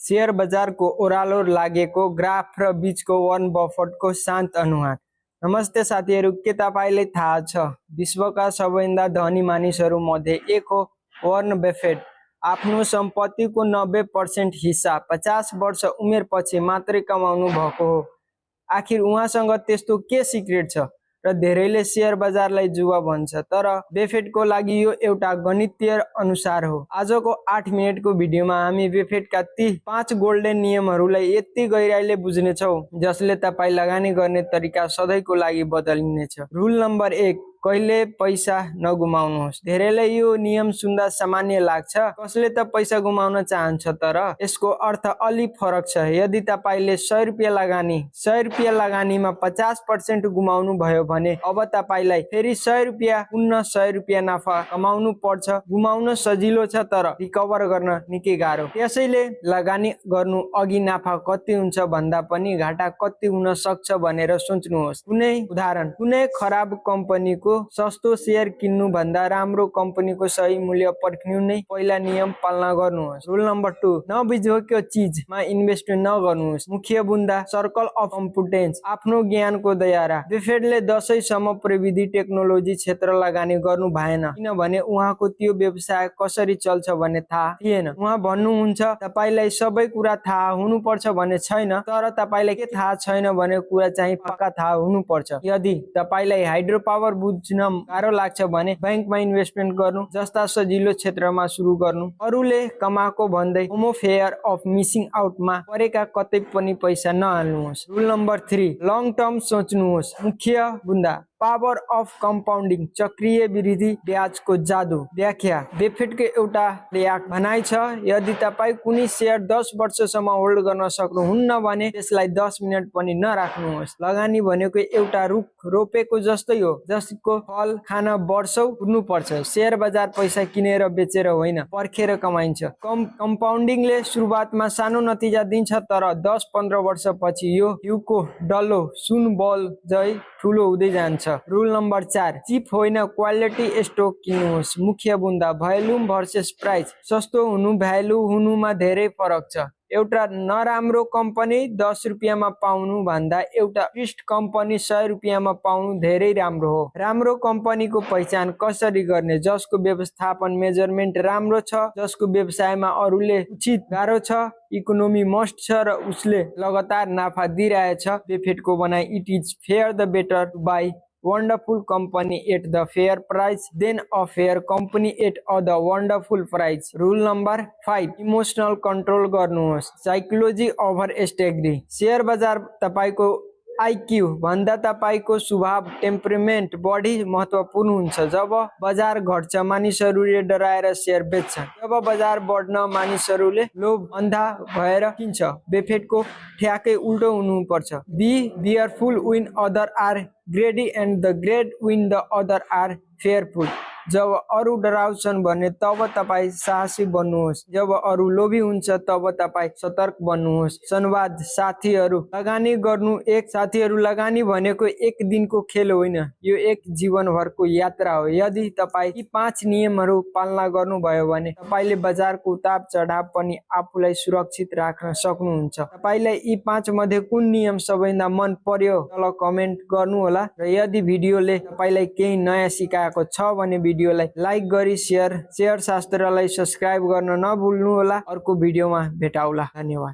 Share बजारको ओह्रालो लागेको ग्राफ र बीचको वारेन बफेटको शान्त अनुहार। नमस्ते साथीहरू, के तपाईलाई थाहा छ विश्वका सबैभन्दा धनी मानिसहरू मध्ये एक हो वारेन बफेट। आफ्नो सम्पत्तिको 90% हिस्सा 50 वर्ष उमेरपछि मात्रै कमाउनु भएको हो। आखिर उहाँसँग त्यस्तो के सिक्रेट छ र धेरैले शेयर बजारलाई जुवा भन्छ, तर बफेटको लागि यो एउटा गणितीय अनुसार हो। आजको 8 मिनेटको भिडियोमा हामी बफेटका ती 5 गोल्डन नियमहरूलाई यति गहिराईले बुझ्नेछौँ जसले तपाईँ लगानी गर्ने तरिका सधैँको लागि बदलिनेछ। रुल नम्बर 1, कहिले पैसा नगुमाउनुहोस्। धेरैलाई यो नियम सुन्दा सामान्य लाग्छ, कसले त पैसा गुमाउन चाहन्छ, तर यसको अर्थ अलि फरक छ। यदि तपाईले 100 रुपियाँ लगानीमा 50% गुमाउनु भयो भने अब तपाईलाई फेरि 100 रुपियाँ पुनः 100 रुपियाँ नाफा कमाउनु पर्छ। गुमाउन सजिलो छ तर रिकभर गर्न निकै गाह्रो। त्यसैले लगानी गर्नु अघि नाफा कति हुन्छ भन्दा पनि घाटा कति हुन सक्छ भनेर सोच्नुहोस्। कुनै खराब कम्पनीको सस्तो शेयर किन्नु भन्दा राम्रो कम्पनीको सही मूल्य पर्खिनु नै पहिला नियम पालना गर्नुहोस्। रुल नम्बर 2, नबुझेको चीजमा इन्भेस्ट नगर्नुहोस्। मुख्य बुँदा सर्कल अफ कम्पिटेन्स, आफ्नो ज्ञानको दायरा। बफेटले 10 सम्म प्रविधि टेक्नोलोजी क्षेत्र लगानी गर्नु भएन किनभने उहाँको त्यो व्यवसाय कसरी चल्छ भन्ने थाहा थिएन। उहाँ भन्नुहुन्छ तपाईलाई सबै कुरा थाहा हुनुपर्छ भन्ने छैन, तर तपाईलाई के थाहा छैन भन्ने कुरा चाहिँ पक्का थाहा हुनुपर्छ। यदि तपाईलाई हाइड्रो पावर बुझ्न गाह्रो लाग्छ भने बैंकमा इन्भेस्टमेन्ट गर्नु जस्ता सजिलो क्षेत्रमा सुरु गर्नु। अरूले कमाएको भन्दै होमो फेयर अफ मिसिङ आउटमा परेका कतै पनि पैसा नहाल्नुहोस्। रुल नम्बर 3, लङ टर्म सोच्नुहोस्। मुख्य बुँदा पावर अफ कम्पाउन्डिङ, चक्रीय वृद्धि ब्याजको जादु। व्याख्या, बफेटको एउटा भनाइ छ, यदि तपाईँ कुनै शेयर 10 वर्षसम्म होल्ड गर्न सक्नुहुन्न भने त्यसलाई 10 मिनेट पनि नराख्नुहोस्। लगानी भनेको एउटा रुख रोपेको जस्तै हो जसको फल खान वर्षौं कुर्नुपर्छ। शेयर बजार पैसा किनेर बेचेर होइन, पर्खेर कमाइन्छ। कम्पाउन्डिङले सुरुवातमा सानो नतिजा दिन्छ, तर 10-15 वर्षपछि यो हिउँको डल्लो सुन बल झै ठुलो हुँदै जान्छ। रुल नम्बर 4, चिप होइन क्वालिटी स्टक किन्नुहोस्। मुख्य बुँदा भोल्युम भर्सेस प्राइस, सस्तो हुनु भ्यालु हुनुमा धेरै फरक छ। एउटा नराम्रो कम्पनी 10 रुपियाँमा पाउनु भन्दा एउटा उत्कृष्ट कम्पनी 100 रुपियाँमा पाउनु धेरै राम्रो हो। राम्रो कम्पनीको पहिचान कसरी गर्ने? जसको व्यवस्थापन मेजरमेन्ट राम्रो छ, जसको व्यवसायमा अरूले उचित गाह्रो छ, इकोनोमी मस्ट छ र उसले लगातार नाफा दिइरहेछ। बफेटको भनाइ, it is fair the better to buy wonderful company at the fair price than a fair company at the wonderful price. Rule number 5, emotional control गर्नुहोस्। Psychology over strategy. शेयर बजार तपाईको आईक्यू भन्दा तपाईको स्वभाव टेम्परामेन्ट बढी महत्त्वपूर्ण हुन्छ। जब बजार घट्छ मानिसहरूले डराएर शेयर बेच्छन्, जब बजार बढ्न मानिसहरूले लोभ अन्धा भएर किन्छ। बफेटको ठ्याक्कै उल्टो हुनुपर्छ। Be fearful when other are greedy and the great when the other are fearful। जब अरू डराउँछन् भने तब तपाईँ साहसी बन्नुहोस्, जब अरू लोभी हुन्छ तब तपाईँ सतर्क बन्नुहोस्। संवाद, साथीहरू लगानी भनेको एक दिनको खेल होइन, यो एक जीवनभरको यात्रा हो। यदि तपाईँ यी 5 नियमहरू पालना गर्नुभयो भने तपाईले बजारको उतार चढाव पनि आफूलाई सुरक्षित राख्न सक्नुहुन्छ। तपाईलाई यी 5 मध्ये कुन नियम सबैभन्दा मन पर्यो तल कमेन्ट गर्नुहोला र यदि भिडियोले तपाईलाई केही नयाँ सिकाएको छ भने भिडियोलाई लाइक गरी शेयर शास्त्रलाई सब्स्क्राइब गर्न नभुल्नुहोला। अर्को भिडियोमा भेटौँला। धन्यवाद।